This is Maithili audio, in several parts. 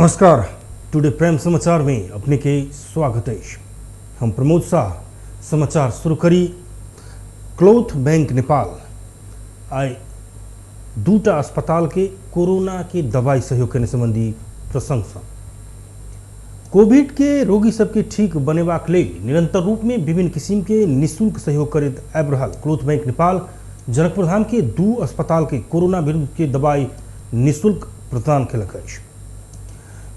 नमस्कार, टुडे प्राइम समाचार में अपने के स्वागत है। हम प्रमोद शाह। समाचार शुरू करी। क्लोथ बैंक नेपाल आइ दूटा अस्पताल के कोरोना के दवाई सहयोग करने संबंधी प्रशंसा। कोविड के रोगी सबके ठीक बनेबाक लेल निरंतर रूप में विभिन्न किसिम के निःशुल्क सहयोग करैत आबि रहल क्लोथ बैंक नेपाल जनकपुरधाम के दू अस्पताल के कोरोना विरुद्ध के दवाई निःशुल्क प्रदान केलक अछि।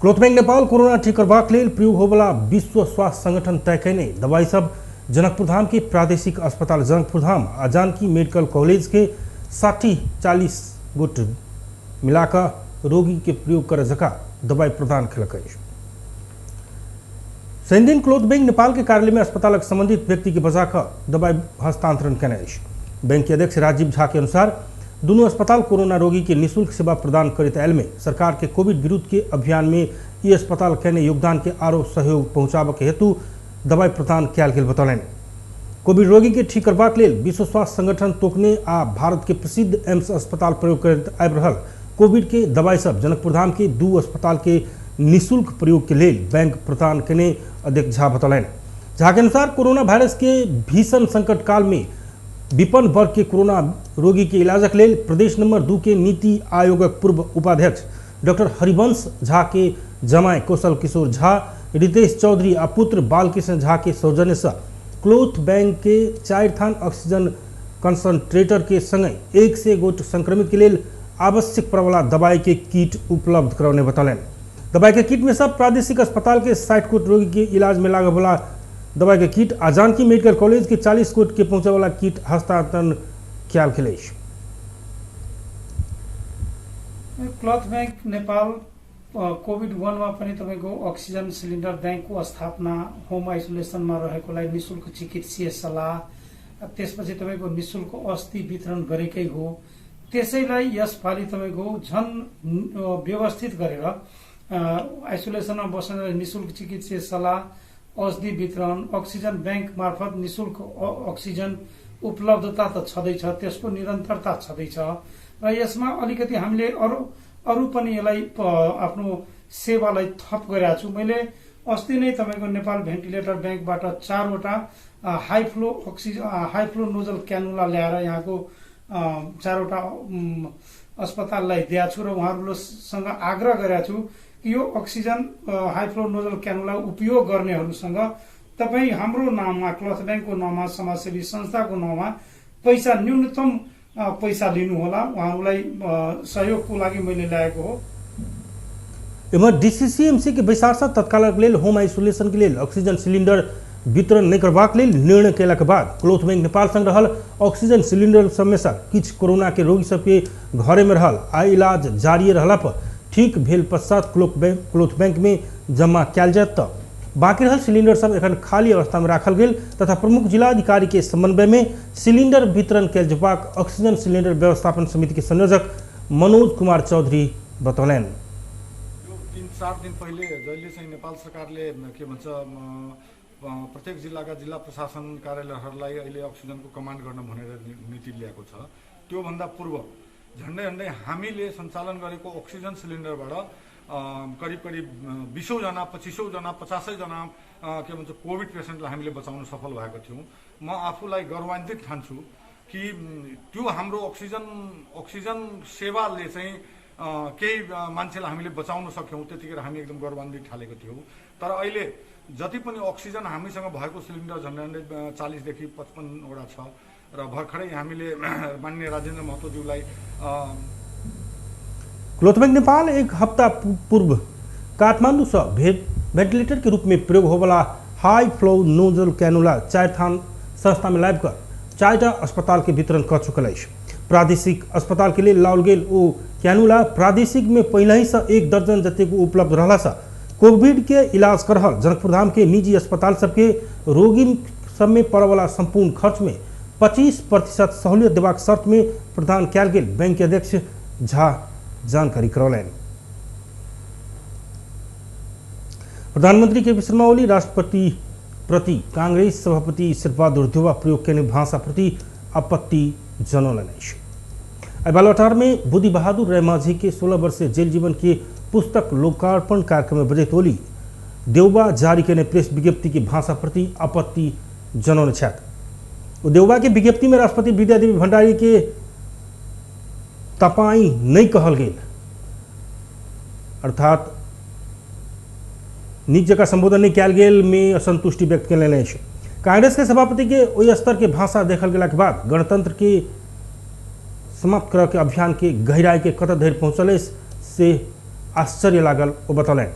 क्लोथ बैंक नेपाल कोरोना ठीक करबाक लेल प्रयोग होबला विश्व स्वास्थ्य संगठन तय कयने दवाई सब जनकपुरधाम के प्रादेशिक अस्पताल जनकपुरधाम आ जानकी मेडिकल कॉलेज के 60-40 गोट मिलाकर रोगी के प्रयोग करे जका दवाई प्रदान केलक अछि। शनिदिन क्लोथ बैंक नेपाल के कार्यालय में अस्पतालक संबंधित व्यक्ति के बजाकर दवाई हस्तांतरण केने अछि। बैंक के अध्यक्ष राजीव झा के अनुसार दोनों अस्पताल कोरोना रोगी के निःशुल्क सेवा प्रदान करैत आयल में सरकार के कोविड विरुद्ध के अभियान में ई अस्पताल केने योगदान के आरो सहयोग पहुंचाबे के हेतु दवाई प्रदान कयल गेल बतौलनि। कोविड रोगी के ठीक करबाक लेल विश्व स्वास्थ्य संगठन तोकने आ भारत के प्रसिद्ध एम्स अस्पताल प्रयोग करैत आबि रहल कोविड के दवाई सब जनकपुरधाम के दू अस्पताल के निःशुल्क प्रयोग के लेल बैंक प्रदान केने अध्यक्ष झा बतौलनि। झा के अनुसार कोरोना वायरस के भीषण संकट काल में विपन्न वर्ग के कोरोना रोगी के इलाजक लेल प्रदेश नंबर 2 के नीति आयोगक पूर्व उपाध्यक्ष डॉक्टर हरिवंश झा के जमाय कौशल किशोर झा, रितेश चौधरी आ पुत्र बालकृष्ण झा के सौजन्य से क्लोथ बैंक के 4 थान ऑक्सीजन कंसंट्रेटर के संगे 100 गोट संक्रमित के लेल आवश्यक पड़वला दवाई के किट उपलब्ध करौने बतौलनि। दवाई के किट में सब प्रादेशिक अस्पताल के 60 गोट रोगी के इलाज में लागल वाला दवाई के किट आ जानकी मेडिकल कॉलेज के 40 गोट के पहुंचे वाला किट हस्तांतरण कयल गेल अछि। क्लथ बैंक नेपाल कोभिड 1 मा पनि तपाईको अक्सिजन सिलिन्डर ब्याङ्कको स्थापना, होम आइसोलेसनमा रहेकोलाई निःशुल्क चिकित्सीय सल्लाह, त्यसपछि तपाईको निःशुल्क औषधि वितरण गरेकै हो। त्यसैलाई यसपालि तपाईको झन व्यवस्थित गरेर आइसोलेसनमा बस्नेलाई निःशुल्क चिकित्सीय सल्लाह, औषधि वितरण, अक्सिजन बैंक मार्फत निःशुल्क अक्सिजन उपलब्धता त छँदैछ, त्यसको निरन्तरता छँदैछ र यसमा अलिकति हामीले अरू पनि यसलाई आफ्नो सेवालाई थप गरेका छु। मैले अस्ति नै तपाईको नेपाल भेन्टिलेटर ब्याङ्कबाट 4वटा high flow oxygen, high flow nozzle cannula ल्याएर यहाँको 4वटा अस्पताललाई दिएको छु र उहाँहरूसँग आग्रह गरेको छु कि यो oxygen high flow nozzle cannula उपयोग गर्नेहरूसँग तपाई हाम्रो नाममा, क्लथ ब्याङ्कको नाममा, समाजसेवी संस्थाको नाममा पैसा न्यूनतम पैसा लिनुहोला, उहाँहरूलाई सहयोगको लागि मैले ल्याएको हो। एम्हर डीसीसीएमसी के बैसार से तत्कालक लेल होम आइसोलेशन के लेल ऑक्सीजन सिलिंडर वितरण नहि करबाक लेल निर्णय कयलाक बाद क्लोथ बैंक नेपाल संग रहल ऑक्सीजन सिलिंडर सबमे सँ किछु कोरोना के रोगी सबके घरे में रहल आ इलाज जारी रहला पर ठीक भेल पश्चात क्लोथ बैंक में जमा कयल जायत त बाकी रहल सिलिंडर सब एखन खाली अवस्था में राखल गेल तथा प्रमुख जिलाधिकारी के समन्वय में सिलिंडर वितरण कयल जेबाक ऑक्सीजन सिलिंडर व्यवस्थापन समिति के संयोजक मनोज कुमार चौधरी बतौलनि। 3-4 दिन पहिले जहिले चाहिँ नेपाल सरकारले के भन्छ प्रत्येक जिल्लाका जिल्ला प्रशासन कार्यालयहरूलाई अहिले अक्सिजनको कमान्ड गर्न भनेर नीति ल्याएको छ, त्योभन्दा पूर्व झन्डै झन्डै हामीले सञ्चालन गरेको अक्सिजन सिलिन्डरबाट करिब करिब 20जना, 25जना, 50जना के भन्छ कोभिड पेसेन्टलाई हामीले बचाउन सफल भएको थियौँ। म आफूलाई गर्वान्वित ठान्छु कि त्यो हाम्रो अक्सिजन सेवाले चाहिँ केही मान्छेलाई हामीले बचाउन सक्यौँ, त्यतिखेर हामी एकदम गर्वान्वित ठालेको थियौँ। तर अहिले जति पनि अक्सिजन हामीसँग भएको सिलिन्डर झन्डै झन्डै 40 देखि 55वटा छ र भर्खरै हामीले माननीय राजेन्द्र महतोज्यूलाई क्लोथ बैंक नेपाल एक हप्ता पूर्व काठमाडौँ से वेंटिलेटर के रूप में प्रयोग होवाला हाई फ्लो नोजल कैनुला 4 थान संस्था में लाबिकऽ 4टा अस्पताल के वितरण कर चुकल अछि। प्रादेशिक अस्पताल के लिए लाओल गेल ओ कैनुला प्रादेशिक में पहले ही से 1 दर्जन जतेक उपलब्ध रहला से कोविड के इलाज कर रहल जनकपुरधाम के निजी अस्पताल सबके रोगी सब में पड़वला संपूर्ण खर्च में 25% सहूलियत देबाक शर्त में प्रदान कयल गेल बैंक के अध्यक्ष झा जानकारी करौलनि। प्रधानमंत्री के शर्मा ओली राष्ट्रपति प्रति कांग्रेस सभापति शेरबहादुर देउवा प्रयोग केने भाषा प्रति आपत्ति जनौलनि अछि। एहि बालवाटार में बुद्धि बहादुर रायमाझी के 16 वर्षीय जेल जीवन के पुस्तक लोकार्पण कार्यक्रम में बजैत ओली देउबा जारी केने प्रेस विज्ञप्ति के भाषा प्रति आपत्ति जनौने छथि। ओ देउबा के विज्ञप्ति में राष्ट्रपति विद्यादेवी भण्डारी के तपाई नहीं कहल गेल, अर्थात नीक जगह संबोधन नहीं कयल गेल में असंतुष्टि व्यक्त कयलनि अछि। कांग्रेस के सभापति के ओहि स्तर के भाषा देखल गेला के बाद गणतंत्र के समाप्त करऽ के अभियान के गहराई के कतऽ धरि पहुँचल अछि से आश्चर्य लागल ओ बतौलनि।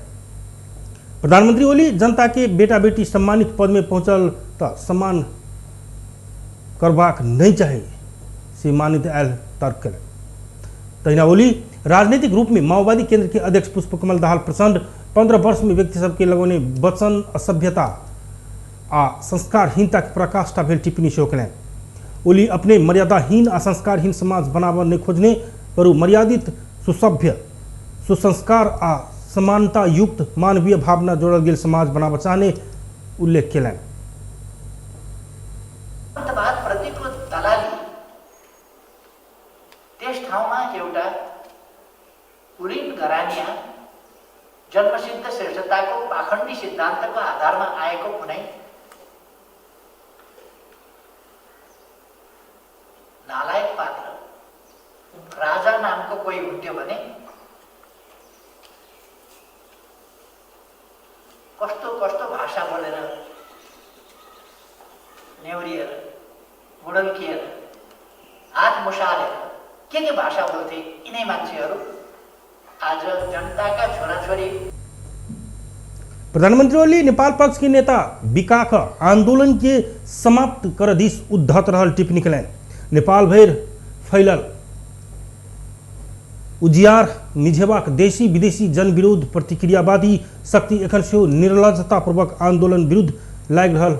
प्रधानमंत्री ओली जनता के बेटा बेटी सम्मानित पद में पहुँचल तऽ सम्मान करबाक नहीं चाही से मानित आयल तर्क कयलनि। तहिना ओली राजनीतिक रूप में माओवादी केंद्र के अध्यक्ष पुष्पकमल दाहाल प्रचंड 15 वर्ष में व्यक्ति सबके लगौने वचन असभ्यता आ संस्कारहीनता के पराकाष्ठा भेल टिप्पणी सेहो कयलनि। ओली अपने मर्यादाहीन आ संस्कारहीन समाज बनाबऽ नहि खोजने बरु मर्यादित सुसभ्य सुसंस्कार आ समानता युक्त मानवीय भावना जोड़ल गेल समाज बनाबऽ चाहने उल्लेख कयलनि। त्यस ठाउँमा एउटा कुलीन घरानिया जन्मसिद्ध श्रेष्ठताको पाखण्डी सिद्धान्तको आधारमा आएको कुनै नालायक पात्र राजा नामको कोही हुन्थ्यो भने कस्तो कस्तो भाषा बोलेर नेउरिएर गुडल्किएर हात मुसालेर के भाषा बोल्थे यिनै मान्छेहरू आज जनताका छोराछोरी। प्रधानमंत्री ओली नेपाल पक्ष के नेता बिकाक आंदोलन के समाप्त कर this उद्धत रहल टिप्पणी कयलनि। नेपाल भरि फैलल उजियार मिझेबाक देशी विदेशी जनविरोध प्रतिक्रियावादी शक्ति एखन सेहो निर्लजतापूर्वक आंदोलन विरुद्ध लागि रहल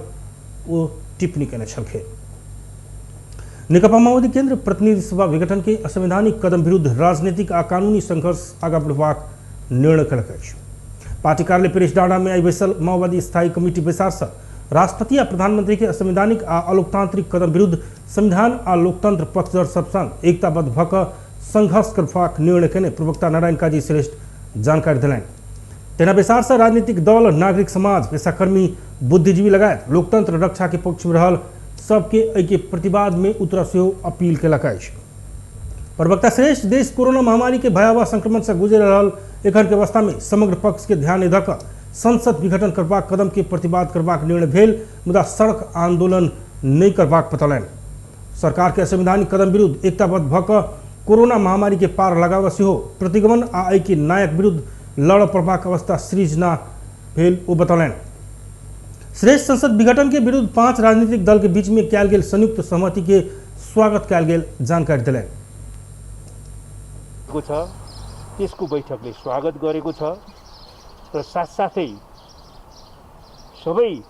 ओ टिप्पणी कयने छलखिन। नेकपा माओवादी केंद्र प्रतिनिधि सभा विघटन के असंवैधानिक कदम विरुद्ध राजनीतिक आ कानूनी संघर्ष आगा बढ़बाक निर्णय कयलक अछि। पार्टी कार्यालय पेरिस डाँडा में आई बैसल माओवादी स्थायी कमिटी बैसार से राष्ट्रपति आ प्रधानमंत्री के असंवैधानिक आ अलोकतांत्रिक कदम विरुद्ध संविधान आ लोकतंत्र पक्षधर सब संग एकताबद्ध भऽ कऽ संघर्ष करबाक निर्णय कयने प्रवक्ता नारायण काजी श्रेष्ठ जानकारी देलनि। तहिना बैसार से राजनीतिक दल, नागरिक समाज, पेशाकर्मी, बुद्धिजीवी लगायत लोकतंत्र रक्षा के पक्ष में रहल सबके एहि प्रतिवाद में उतरऽ सेहो अपील कयलक अछि। प्रवक्ता श्रेष्ठ देश कोरोना महामारी के भयावह संक्रमण से गुजरि रहल एखन के अवस्था में समग्र पक्ष के ध्यान दऽ कऽ संसद विघटन करबाक कदम के प्रतिवाद करबाक निर्णय भेल, मुदा सड़क आंदोलन नहि करबाक बतौलनि। सरकार के असंवैधानिक कदम विरुद्ध एकताबद्ध भऽ कऽ कोरोना महामारी के पार लगाबऽ सेहो प्रतिगमन आ एहि के नायक विरुद्ध लड़ऽ पड़बाक अवस्था सृजना भेल ओ बतौलनि। श्रेष्ठ संसद विघटन के विरुद्ध 5 राजनीतिक दल के बीच में कयल गेल संयुक्त सहमति के स्वागत कयल गेल जानकारी देलनि। त्यसको बैठकले स्वागत गरेको छ र साथसाथै सबै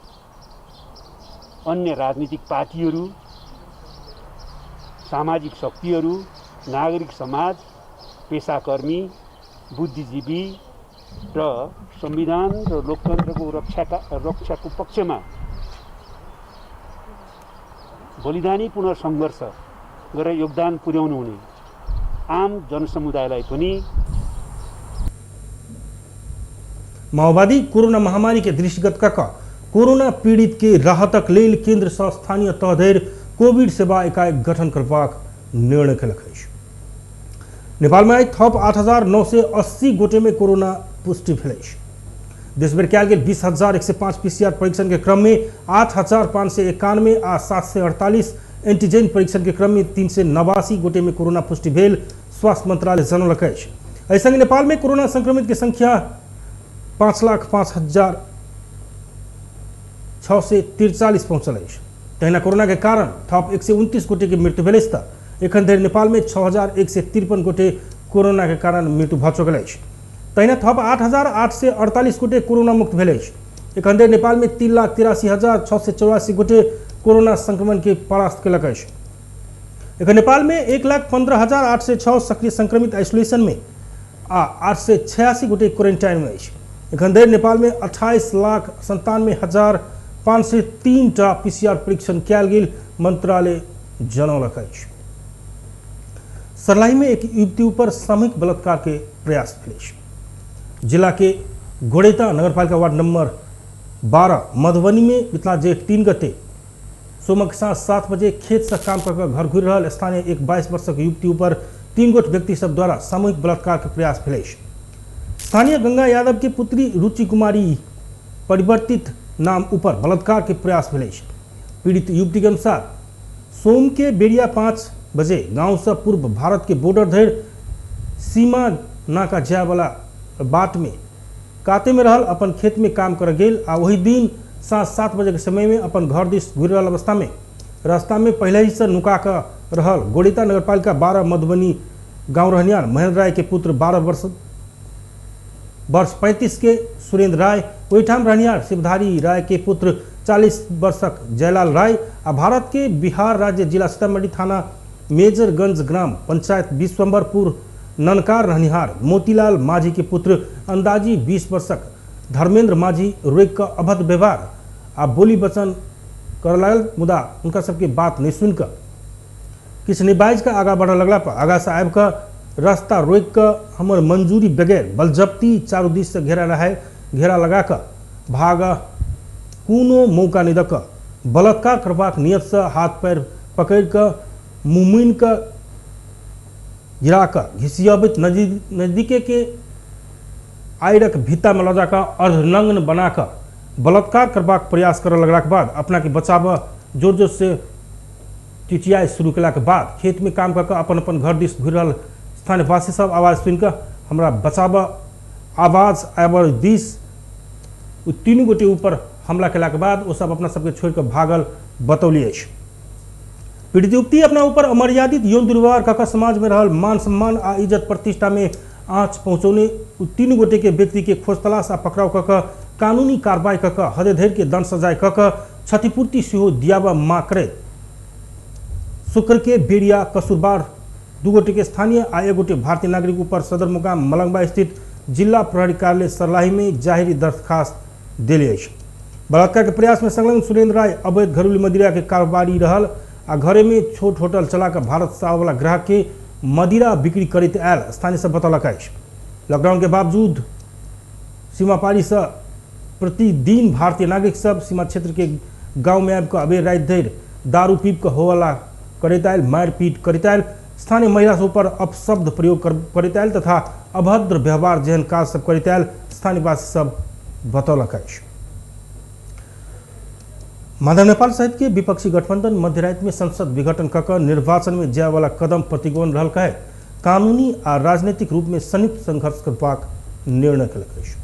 अन्य राजनीतिक पार्टीहरू, सामाजिक शक्तिहरू, नागरिक समाज, पेसाकर्मी, बुद्धिजीवी र संविधान र लोकतन्त्रको रक्षाको पक्षमा बलिदानी पुनर्सङ्घर्ष गरेर योगदान पुर्याउनु हुने आम जनसमुदायलाई पनि माओवादी कोरोना महामारी के दृष्टिगत कऽ कोरोना पीड़ित के राहतक लेल केंद्र सँ स्थानीय तह धरि कोविड सेवा इकाई गठन करबाक निर्णय कयलक अछि। नेपाल में आई थप 8,980 गोटे में कोरोना पुष्टि भेल अछि। देशभरि कयल गेल 20,105 पीसीआर परीक्षण के क्रम में 8,591 आ 748 एंटीजन परीक्षण के क्रम में 389 गोटे में कोरोना पुष्टि भेल स्वास्थ्य मंत्रालय जनौलक अछि। एहि संग नेपाल में कोरोना संक्रमित के संख्या 5,05,643 पहुँचल अछि। तहिना कोरोना के कारण थप 129 गोटे के मृत्यु भेल अछि तऽ एखन धरि नेपाल में 6,153 गोटे कोरोना के कारण मृत्यु भऽ चुकल अछि। तहिना थप 8,848 गोटे कोरोना मुक्त भेल अछि। एखन धरि नेपाल में 3,83,684 गोटे कोरोना संक्रमण के परास्त कयलक अछि। एखन नेपाल में 1,15,806 सक्रिय संक्रमित आइसोलेशन में आ 886 गोटे क्वारेंटाइन में अछि। एखन धरि नेपाल में 28,97,503 टा पीसीआर परीक्षण कयल गेल मंत्रालय जनौलक अछि। सर्लाही में एक युवती पर सामूहिक बलात्कार के प्रयास भेल अछि। जिला के गोड़ेता नगरपालिका वार्ड नंबर 12 मधुबनी में बितला जेठ 3 गते सोमक साँझ 7 बजे खेत से काम कर घर घुरि रहल स्थानीय एक 22 वर्षक युवती ऊपर 3 गोट व्यक्ति सब द्वारा सामूहिक बलात्कार के प्रयास भेल अछि। स्थानीय गंगा यादव के पुत्री रुचि कुमारी परिवर्तित नाम ऊपर बलात्कार के प्रयास भेल अछि। पीड़ित युवती के अनुसार सोम के बेरिया 5 बजे गांव से पूर्व भारत के बॉर्डर धरि सीमा नाका जाय वाला बाट में काते में रहल अपन खेत में काम कर गेल आ वही दिन साँझ 7 बजे के समय में अपन घर दिस घुरि रहल अवस्था में रास्ता में पहले ही से नुका कर रहल गोड़िता नगरपालिका 12 मधुबनी गांव रहनियार महेंद्र राय के पुत्र 12 वर्ष 35 के सुरेंद्र राय, ओहिठाम रहनिहार शिवधारी राय के पुत्र 40 वर्षक जयलाल राय आ भारत के बिहार राज्य जिला सीतामढ़ी थाना मेजरगंज ग्राम पंचायत विश्वम्बरपुर ननकार रहनिहार मोतीलाल माझी के पुत्र अंदाजी 20 वर्षक धर्मेंद्र माझी रोकि कऽ अभद्र व्यवहार आ बोली वचन कर लागल, मुदा हुनका सबके बात नहीं सुनिकऽ किछु नहि बाजि कऽ आगाँ बढ़ऽ लगला पर आगाँ से आबि कऽ रास्ता रोकि कऽ हमर मंजूरी बगैर बलजब्ती चारू दिस से घेरा लगा कऽ भाग कोनो मौका नहीं दऽ कऽ बलात्कार करबाक नियतसँ हाथ पैर पकड़ि कऽ मुँह मुनि कऽ गिरा कऽ घिसियबैत नजदीके के आयरक भित्तामे लऽ जाकऽ अर्धनग्न बना कऽ बलात्कार करबाक प्रयास करऽ लगलाके बाद अपनाके बचाबऽ जोर जोर से चिचियाइ शुरू केलाके बाद खेतमे काम कऽ कऽ अपन अपन घर दिस घुरि रहल स्थानीयवासी सब आवाज़ सुनिकऽ हमरा बचाबऽ आवाज़ आबऽ दिस ओ 3 गोटे ऊपर हमला केलाके बाद ओ सब अपना सबके छोड़ि कऽ भागल बतौली अछि। पीड़ित युवती अपना ऊपर अमर्यादित यौन दुर्व्यवहार कऽ कऽ समाज में रहल मान सम्मान आ इज्जत प्रतिष्ठा में आँच पहुँचौने ओ 3 गोटे के व्यक्ति के खोज तलाश आ पकड़ाव कऽ कऽ कानूनी कार्रवाई कऽ कऽ हदे धरि के दंड सजाय कऽ कऽ क्षतिपूर्ति सेहो दियाबऽ मांग करैत शुक्र के बेरिया कसूरवार 2 गोटे के स्थानीय आ 1 गोटे भारतीय नागरिक ऊपर सदरमुकाम मलंगवा स्थित जिला प्रहरी कार्यालय सरलाही में जाहिर दरखास्त देले अछि। बलात्कार के प्रयास में संलग्न सुरेंद्र राय अवैध घरेलू मदिरा के कारोबारी रहल आ घरे में छोट होटल चलाकर भारत से आबयवला ग्राहक के मदिरा बिक्री करैत आयल स्थानीय सब बतौलक अछि। लॉकडाउन के बावजूद सीमापारी से प्रतिदिन भारतीय नागरिक सब सीमा क्षेत्र के गांव में आबि कऽ अबेर राति धरि दारू पीब कऽ होवला करैत आयल, मारिपीट करैत आयल, स्थानीय महिला सब ऊपर अपशब्द प्रयोग करैत आयल तथा अभद्र व्यवहार जेहन काज सब करैत आयल स्थानीयवासी सब बतौलक अछि। माधव नेपाल सहित के विपक्षी गठबंधन मध्यराति में संसद विघटन कऽ कऽ निर्वाचन में जायवाला कदम प्रतिगमन रहल कहैत कानूनी आ राजनीतिक रूप में संयुक्त संघर्ष करबाक निर्णय केलक अछि।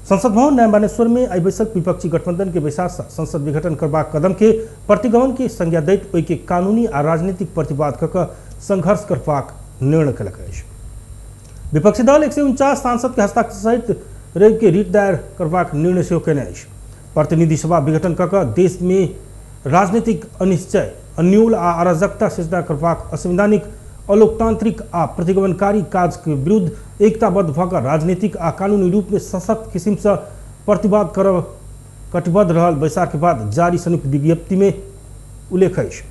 संसद भवन नया बानेश्वर में आई बैसक विपक्षी गठबंधन के बैसार से संसद विघटन करबाक कदम के प्रतिगमन के संज्ञा दैत ओहि के कानूनी आ राजनीतिक प्रतिवाद कऽ कऽ संघर्ष करबाक निर्णय केलक अछि। विपक्षी दल 149 सांसद के हस्ताक्षर सहित रवि के रिट दायर करबाक निर्णय सेहो केने अछि। प्रतिनिधि सभा विघटन कऽ कऽ देश में राजनीतिक अनिश्चय, अन्यूल आ अराजकता सृजना करबाक असंवैधानिक, अलोकतांत्रिक आ प्रतिगमनकारी काज के विरुद्ध एकताबद्ध भऽ कऽ राजनीतिक आ कानूनी रूप में सशक्त किसिम से प्रतिवाद करब कटिबद्ध रहल बैसार के बाद जारी संयुक्त विज्ञप्ति में उल्लेख अछि।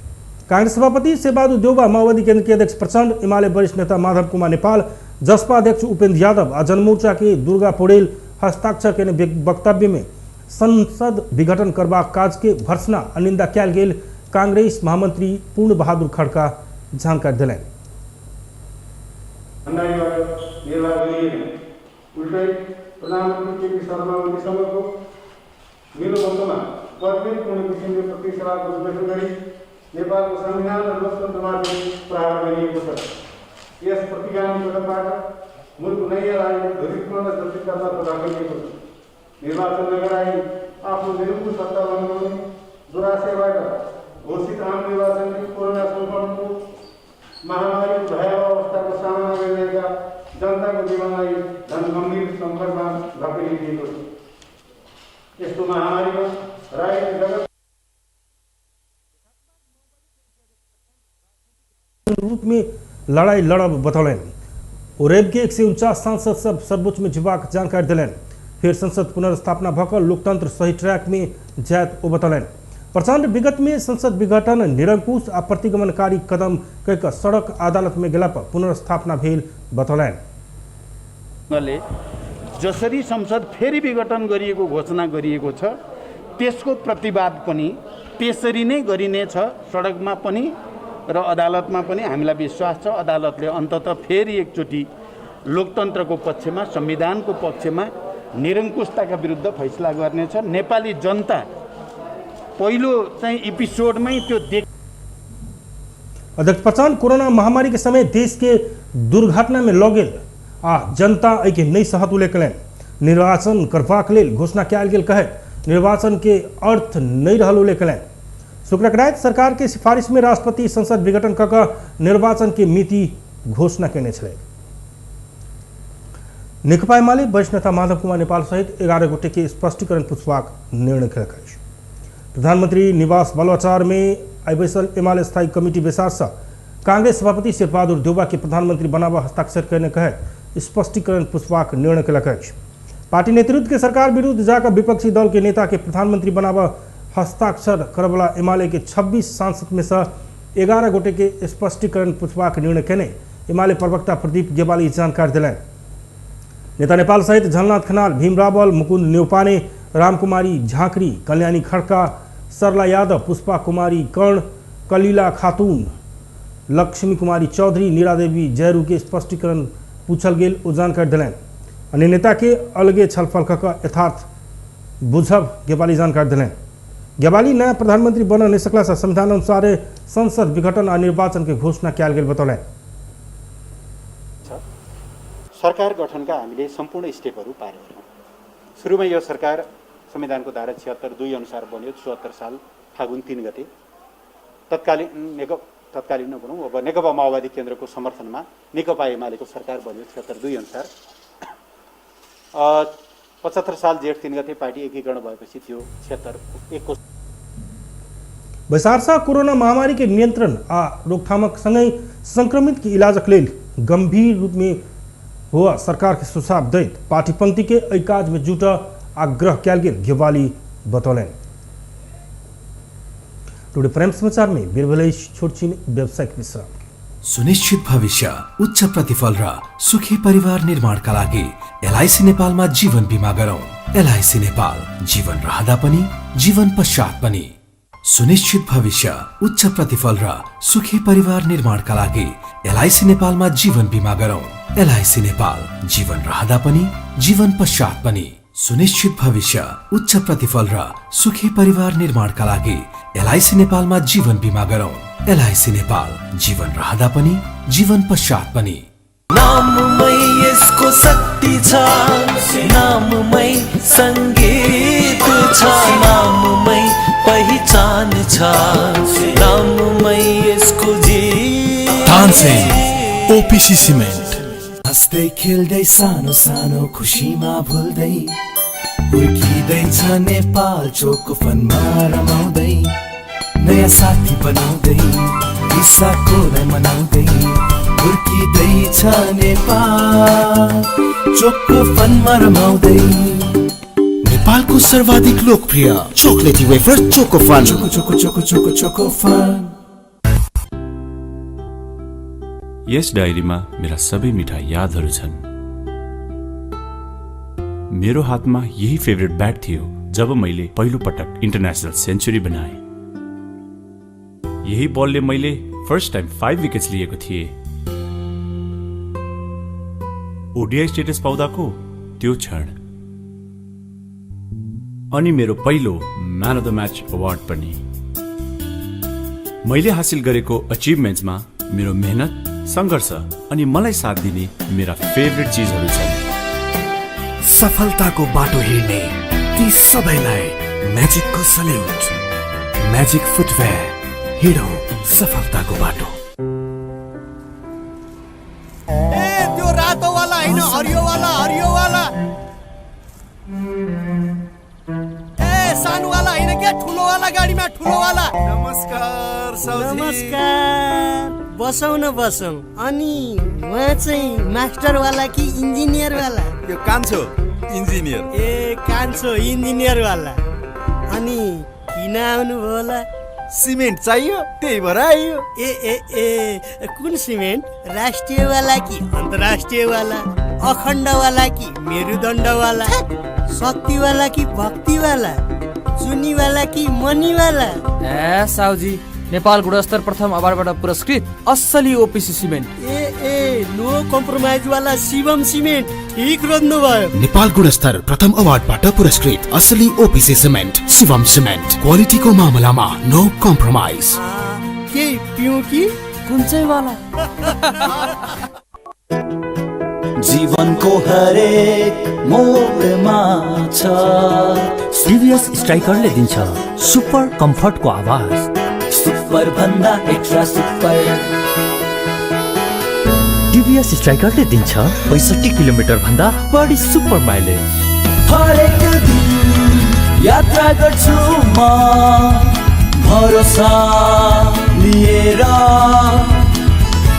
कांग्रेस सभापति शेरबहादुर देउवा, माओवादी केंद्र के अध्यक्ष प्रचंड, एमाले वरिष्ठ नेता माधव कुमार नेपाल, जसपा अध्यक्ष उपेंद्र यादव आ जनमोर्चा के दुर्गा पौडेल हस्ताक्षर केने वक्तव्य में संसद विघटन करबाक काज के भर्त्सना आ निंदा कयल गेल कांग्रेस महामंत्री पूर्ण बहादुर खड़का जानकारी देलनि। उल्टै प्रधानमन्त्री केपी शर्मा ओलीसँगको मिलोबन्धमा मतभेदपूर्ण किसिमले प्रतिनिधि सभाको विघटन गरी नेपालको संविधान र लोकतन्त्रमाथि प्रहार गरिएको छ। यस प्रतिगामी कदमबाट मुलुक नयाँ राजनीतिक ध्रुवीकरण र जटिलतातर्फ धकेलिएको छ। निर्वाचन नगराई आफ्नो निरङ्कुश सत्ता लम्ब्याउने दुराशयबाट घोषित आम निर्वाचनले कोरोना सङ्क्रमणको महामारीको भयावह अवस्थाको सामना गरिरहेका जनताको जीवनलाई झन् गम्भीर सङ्कटमा धकेलिदिएको छ। यस्तो महामारीमा राजनीतिक जगत रूप में लड़ाई लड़ब बतौलनि। ओ रवि के 149 सांसद सब सर्वोच्च में जेबाक जानकारी देलनि। फेर संसद पुनर्स्थापना भऽ कऽ लोकतंत्र सही ट्रैक में जायत ओ बतौलनि। प्रचंड विगत में संसद विघटन निरंकुश आ प्रतिगमनकारी कदम कहि कऽ सड़क अदालत में गेला पर पुनर्स्थापना भेल बतौलनि। जसरी संसद फेरि विघटन गरिएको घोषणा गरिएको छ त्यसको प्रतिवाद पनि त्यसरी नै गरिनेछ, सडकमा पनि र अदालतमा पनि। हामीलाई विश्वास छ अदालतले अन्ततः फेरि एकचोटि लोकतन्त्रको पक्षमा, संविधानको पक्षमा निरङ्कुशताका विरुद्ध फैसला गर्नेछ। नेपाली जनता पहिलो चाहिँ एपिसोडमै त्यो देख। अध्यक्ष प्रचण्ड कोरोना महामारी के समय देश के दुर्घटना में लऽ गेल आ जनता एहिके नहि सहत उल्लेख कयलनि। निर्वाचन करबाक लेल घोषणा कयल गेल कहैत निर्वाचन के अर्थ नहि रहल उल्लेख कयलनि। शुक्रक राति सरकार के सिफारिश में राष्ट्रपति संसद विघटन कऽ कऽ निर्वाचन के मिति घोषणा कयने छलै। नेकपा एमाले वरिष्ठ नेता माधव कुमार नेपाल सहित 11 गोटे के स्पष्टीकरण पूछबाक निर्णय कयलक अछि। प्रधानमंत्री निवास बालुवाटार में आइ बैसल एमाले स्थायी कमिटी बैसार से कांग्रेस सभापति शेरबहादुर देउवा के प्रधानमंत्री बनाबऽ हस्ताक्षर कयने कहैत स्पष्टीकरण पूछबाक निर्णय कयलक अछि। पार्टी नेतृत्व के सरकार विरुद्ध जाकर विपक्षी दल के नेता के प्रधानमंत्री बनाबऽ हस्ताक्षर करवला एमाले के 26 सांसद में से 11 गोटे के स्पष्टीकरण पूछबाक निर्णय कयने एमाले प्रवक्ता प्रदीप गेवाली जानकारी देलनि। नेता नेपाल सहित झलनाथ खनाल, भीम रावल, मुकुंद न्यौपाने, रामकुमारी झाँकरी, कल्याणी खड़का, सरला यादव, पुष्पा कुमारी कर्ण, कलीला खातून, लक्ष्मी कुमारी चौधरी, नीरा देवी जयरू के स्पष्टीकरण पूछल गेल ओ जानकारी देलनि। अन्य नेता के अलगे छलफल कऽ कऽ यथार्थ बुझब गेवाली जानकारी देलनि। गेवाली नया प्रधानमंत्री बनऽ नहि सकला से संविधान अनुसार संसद विघटन आ निर्वाचन के घोषणा कयल गेल बतौलनि। सरकार गठनका हामीले सम्पूर्ण स्टेपहरू पार गर्यौँ। सुरुमा यो सरकार संविधानको धारा 76(2) अनुसार बन्यो 74 साल फागुन 3 गते। तत्कालीन नभनौँ, अब नेकपा माओवादी केन्द्रको समर्थनमा नेकपा एमालेको सरकार बन्यो 76(2) अनुसार। 75 साल जेठ 3 गते पार्टी एकीकरण भएपछि त्यो 76(1) को बैसार से कोरोना महामारी के नियंत्रण आ रोकथामक संगहि संक्रमित के इलाजक लेल गंभीर रूप में हुआ सरकार के सुझाव दैत पार्टी पंक्ति के एहि काज में जुट आग्रह कयल गेल गेवाली बतौलनि। टुडे प्राइम समाचार में बीरबल छोटछिन व्यावसायिक विश्राम। सुनिश्चित भविष्य, उच्च प्रतिफल र सुखी परिवार निर्माणका लागि एलआईसी नेपालमा जीवन बिमा गरौँ। एलआईसी नेपाल, जीवन रहँदा पनि जीवन पश्चात पनि। सुनिश्चित भविष्य, उच्च प्रतिफल र सुखी परिवार निर्माणका लागि एलआईसी नेपालमा जीवन बिमा गरौँ। एलआईसी नेपाल, जीवन रहँदा पनि जीवन पश्चात पनि। सुनिश्चित भविष्य, उच्च प्रतिफल र सुखी परिवार निर्माणका लागि एलआईसी नेपालमा जीवन बिमा गरौँ। एलआईसी नेपाल, जीवन रहँदा पनि जीवन पश्चात पनि। नाममै यसको शक्ति छ, नाममै सङ्गीत छ, नाममै पहिचान छ, नाममै यसको जीवन। Tansen OPC cement. हाँस्दै खेल्दै सानो सानो खुसीमा भुल्दै हुर्किँदैछ नेपाल चोकोफनमा रमाउँदै, नयाँ साथी बनाउँदै इसाकोलाई मनाउँदै हुर्किँदैछ नेपाल चोकोफनमा रमाउँदै। नेपालको सर्वाधिक लोकप्रिय chocolatey wafer Chocofun. Choco choco choco choco Chocofun. यस डायरीमा मेरा सबै मिठा यादहरू छन्। मेरो हातमा यही फेभरेट ब्याट थियो जब मैले पहिलो पटक इन्टरनेसनल सेन्चुरी बनाएँ। यही बलले मैले फर्स्ट टाइम 5 विकेट्स लिएको थिएँ। ओडिआई स्टेटस पाउँदाको त्यो क्षण अनि मेरो पहिलो man of the match award पनि। मैले हासिल गरेको अचिभमेन्ट्समा मेरो मेहनत, सङ्घर्ष अनि मलाई साथ दिने मेरा फेभरेट चिजहरू छन्। सफलताको बाटो हिँड्ने ती सबैलाई म्याजिकको सल्युट। म्याजिक फुटवेयर, हिँडौँ सफलताको बाटो। ए त्यो रातो वाला हैन, हरियो वाला, हरियो वाला। ए सानो वाला हैन के, ठुलो वाला गाडीमा, ठुलो वाला। नमस्कार साउजी। नमस्कार, बसौँ न बसौँ। अनि उहाँ चाहिँ मास्टर वाला कि इन्जिनियर वाला? यो कान्छो इन्जिनियर। ए कान्छो इन्जिनियर वाला। अनि किन आउनुभयो होला? सिमेन्ट चाहियो त्यही भएर आइयो। ए ए ए कुन सिमेन्ट? राष्ट्रियवाला कि अन्तर्राष्ट्रियवाला, अखण्डवाला कि मेरुदण्डवाला, शक्तिवाला कि भक्तिवाला, चुनीवाला कि मनीवाला? ए साउजी, नेपाल गुणस्तर प्रथम अवार्डबाट पुरस्कृत असली ओपिसी सिमेन्ट। ए ए नो कम्प्रोमाइज वाला शिवम सिमेन्ट, ठीक रोज्नु भयो। नेपाल गुणस्तर प्रथम अवार्डबाट पुरस्कृत असली ओपिसी सिमेन्ट शिवम सिमेन्ट, क्वालिटीको मामलामा नो कम्प्रोमाइज। के पिउँ कि कुन चाहिँ वाला? जीवनको हरेक मोडमा छ सिरियस स्ट्राइकरले दिन्छ सुपर कम्फर्टको आवाज, सुपर भन्दा एक्स्ट्रा सुपर। टिभीएस स्ट्राइकरले दिन्छ 65 किलोमिटर भन्दा बढी सुपर माइलेज। हरेक दिन यात्रा गर्छु म भरोसा लिएर।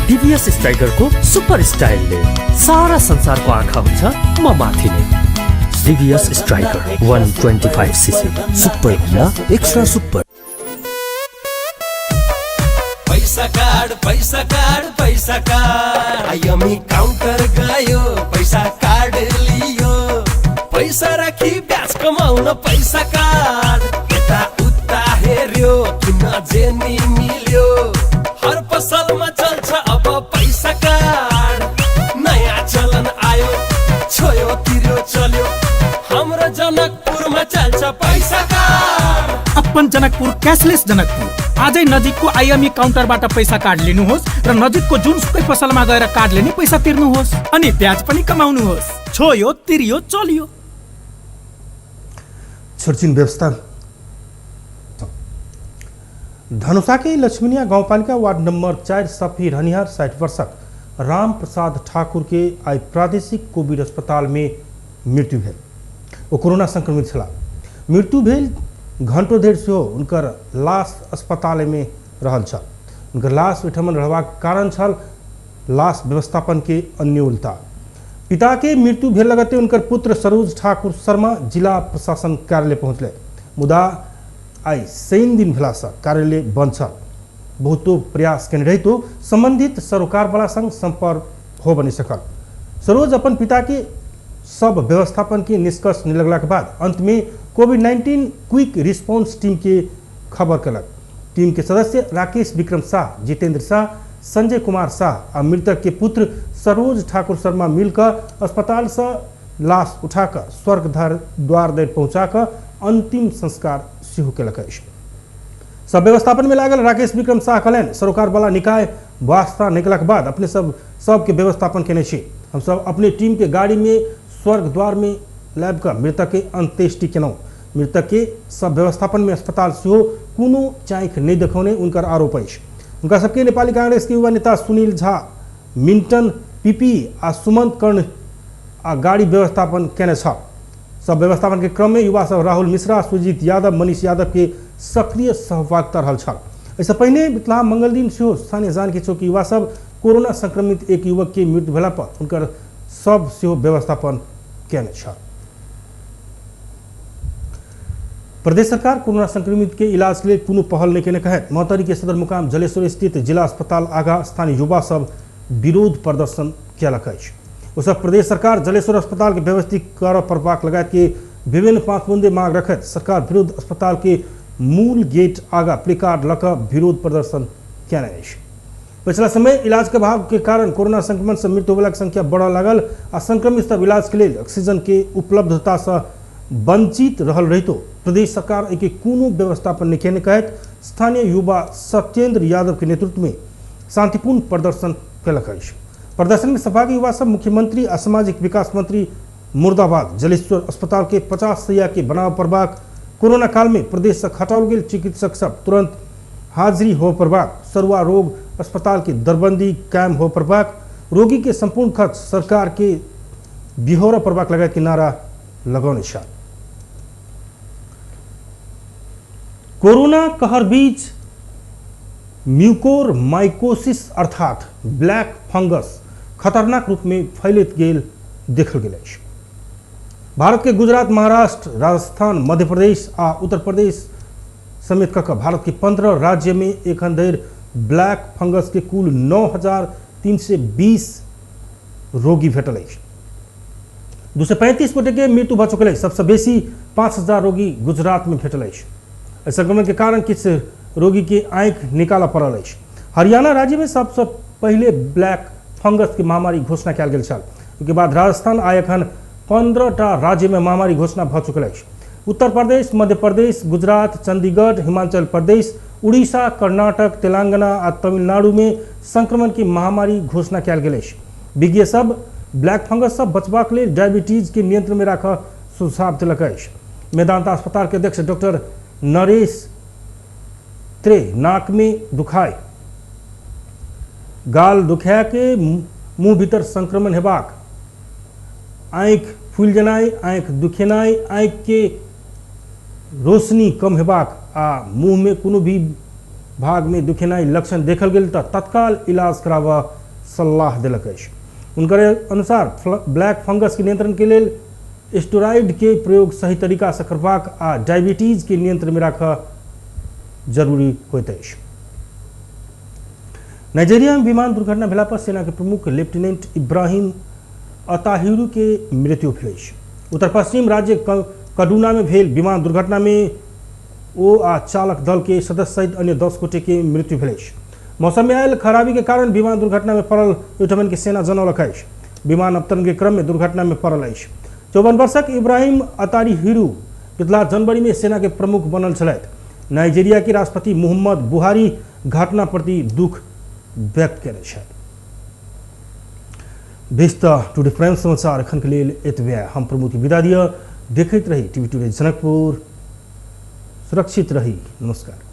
टिभीएस स्ट्राइकरको सुपर स्टाइलले सारा संसारको आँखा हुन्छ म माथि नै। टिभीएस स्ट्राइकर 125 सीसी, सुपर भन्दा एक्स्ट्रा सुपर। पैसा कार्ड, पैसा कार्ड, पैसा कार्ड, आइएमई काउन्टर गयो पैसा कार्ड लियो, पैसा राखी ब्याज कमाउन पैसा कार्ड, यता उता हेर्यो किन जेनी मिल्यो, हर पसलमा चल्छ अब पैसा कार्ड, नयाँ चलन आयो छोयो तिर्यो चल्यो, हाम्रो जनकपुरमा चल्छ पैसा कार्ड। अपन जनकपुर क्यासलेस जनकपुर। आजै नजिकको आइएमई काउन्टरबाट पैसा कार्ड लिनुहोस् र नजिकको जुनसुकै पसलमा गएर कार्ड लिने पैसा तिर्नुहोस् अनि ब्याज पनि कमाउनुहोस्। छोयो तिर्यो चल्यो। छुर्चिन व्यवस्था। धनुषाकै लक्ष्मीनिया गाउँपालिका वार्ड नम्बर 4 सफी रहनिहार 60 वर्षक राम प्रसाद ठाकुर के आइ प्रादेशिक कोविड अस्पताल में मृत्यु भेल। ओ कोरोना संक्रमित छलाह। मृत्यु भेल घंटो धरि सेहो हुनकर लाश अस्पताल में रहल छल। हुनकर लाश ओहिठाम रहबाक कारण छल लाश व्यवस्थापन के अन्यूनता। पिता के मृत्यु भेल लगते हुनकर पुत्र सरोज ठाकुर शर्मा जिला प्रशासन कार्यालय पहुँचले, मुदा आइ शनि दिन भेलासँ कार्यालय बंद छल। बहुतो प्रयास केने रहितो संबंधित सरोकारवाला संग संपर्क हो बनि सकल। सरोज अपन पिता के सब व्यवस्थापन के निष्कर्ष निकलला के बाद अंत में कोविड-19 क्विक रिस्पॉन्स टीम के खबर कलक। टीम के सदस्य राकेश विक्रम शाह, जितेंद्र शाह, संजय कुमार शाह आ मृतक के पुत्र सरोज ठाकुर शर्मा मिलकर अस्पताल से लाश उठाकर स्वर्ग द्वार धरि पहुँचाकर अंतिम संस्कार सेहो केलक अछि। सब व्यवस्थापन में लागल राकेश विक्रम शाह कहलनि, सरोकार वाला निकाय वास्ता निकलक बाद अपने सबके व्यवस्थापन केने छी। हम सब अपने टीम के गाड़ी में स्वर्ग द्वार में लाबि कऽ मृतक के अंत्येष्टि केलहुँ। मृतक के सब व्यवस्थापन में अस्पताल सेहो कोनो चाँखि नहि देखौने हुनकर आरोप अछि। हुनका सबके नेपाली कांग्रेस के युवा नेता सुनील झा, मिंटन पीपी आ सुमंत कर्ण आ गाड़ी व्यवस्थापन केने छल। सब व्यवस्थापन के क्रम में युवा सब राहुल मिश्रा, सुजीत यादव, मनीष यादव के सक्रिय सहभागिता रहल छल। एहिसँ पहिने बितला मंगल दिन सेहो स्थानीय जानकी चौक युवा सब कोरोना संक्रमित एक युवक के मृत्यु भेला पर हुनकर सब सेहो व्यवस्थापन केने छल। प्रदेश सरकार कोरोना संक्रमित के इलाज के लिए कोनो पहल नहीं केने कहैत महोत्तरी के सदरमुकाम जलेश्वर स्थित जिला अस्पताल आगा स्थानीय युवा सब विरोध प्रदर्शन केलक अछि। ओ सब प्रदेश सरकार जलेश्वर अस्पताल के व्यवस्थित करऽ पड़बाक लगायत के विभिन्न 5 बुंदे मांग रखैत सरकार विरुद्ध अस्पताल के मूल गेट आगा प्लेकार्ड लऽ कऽ विरोध प्रदर्शन केने अछि। पिछला समय इलाज के अभाव के कारण कोरोना संक्रमण से मृत्यु होबयवला के संख्या बढ़ऽ लागल आ संक्रमित सब इलाज के लेल ऑक्सीजन के उपलब्धता से वंचित रहल रहितो प्रदेश सरकार एहिके कोनो व्यवस्थापन नहि केने कहैत स्थानीय युवा सत्येंद्र यादव के नेतृत्व में शांतिपूर्ण प्रदर्शन केलक अछि। प्रदर्शन में सहभागी युवा सब मुख्यमंत्री आ सामाजिक विकास मंत्री मुर्दाबाद, जलेश्वर अस्पताल के 50 सैया के बनाव पड़बाक, कोरोना काल में प्रदेश से हटाओल गेल चिकित्सक सब तुरंत हाजिरी हो पड़बाक, सरुआ रोग अस्पताल के दरबंदी कायम हो पड़बाक, रोगी के संपूर्ण खर्च सरकार के बिहोरा पड़बाक लगायत के नारा लगौने छल। कोरोना कहर बीच म्यूकोर माइकोसिस अर्थात ब्लैक फंगस खतरनाक रूप में फैलैत गेल देखल गेल अछि। भारत के गुजरात, महाराष्ट्र, राजस्थान, मध्य प्रदेश आ उत्तर प्रदेश समेत कऽ भारत के 15 राज्य में एखन धरि ब्लैक फंगस के कुल 9,320 रोगी भेटल अछि। 235 गोटे के मृत्यु भऽ चुकल अछि। सबसँ बेसी 5,000 रोगी गुजरात में भेटल अछि। एहि संक्रमण के कारण किछु रोगी के आँखि निकालऽ पड़ल अछि। हरियाणा राज्य में सबसँ पहिले ब्लैक फंगस के महामारी घोषणा कयल गेल छल। ओहिके बाद राजस्थान आ एखन 15टा राज्य में महामारी घोषणा भऽ चुकल अछि। उत्तर प्रदेश, मध्य प्रदेश, गुजरात, चंडीगढ़, हिमाचल प्रदेश, उड़ीसा, कर्नाटक, तेलंगाना आ तमिलनाडु में संक्रमण के महामारी घोषणा कयल गेल अछि। विज्ञ सब ब्लैक फंगस से बचबाक लेल डायबिटीज के नियंत्रण में राखऽ सुझाव देलक अछि। मेदांता अस्पताल के अध्यक्ष डॉक्टर नरेश त्रे नाक में दुखाय, गाल दुखाय के मुँह भीतर संक्रमण हेबाक, आँखि फूलि जेनाइ, आँखि दुखेनाइ, आँखि के रोशनी कम हेबाक आ मुँह में कोनो भी भाग में दुखेनाइ लक्षण देखल गेल तऽ तत्काल इलाज कराबऽ सलाह देलक अछि। हुनकर अनुसार ब्लैक फंगस के नियंत्रण के लेल स्टेरॉइड के प्रयोग सही तरीका से करबाक आ डायबिटीज के नियंत्रण में राखऽ जरूरी होइत अछि। नाइजीरिया में विमान दुर्घटना भेला पर सेना के प्रमुख लेफ्टिनेंट इब्राहिम अताहिरू के मृत्यु भेल अछि। उत्तर पश्चिम राज्य कडुना में भेल विमान दुर्घटना में ओ आ चालक दल के सदस्य सहित अन्य 10 गोटे के मृत्यु भेल अछि। मौसम में आयल खराबी के कारण विमान दुर्घटना में पड़ल ओहिठमन के सेना जनौलक अछि। विमान अवतरण के क्रम में दुर्घटना में पड़ल अछि। 54 वर्षक इब्राहिम अताहिरू पिछला जनवरी में सेना के प्रमुख बनल छलथि। नाइजीरिया के राष्ट्रपति मोहम्मद बुहारी घटना प्रति दुख व्यक्त कयने छथि। टुडे प्राइम समाचार एखन के लेल एतबे। हम प्रमोद के विदा दिअ। देखैत रही टीवी टुडे जनकपुर। सुरक्षित रही। नमस्कार।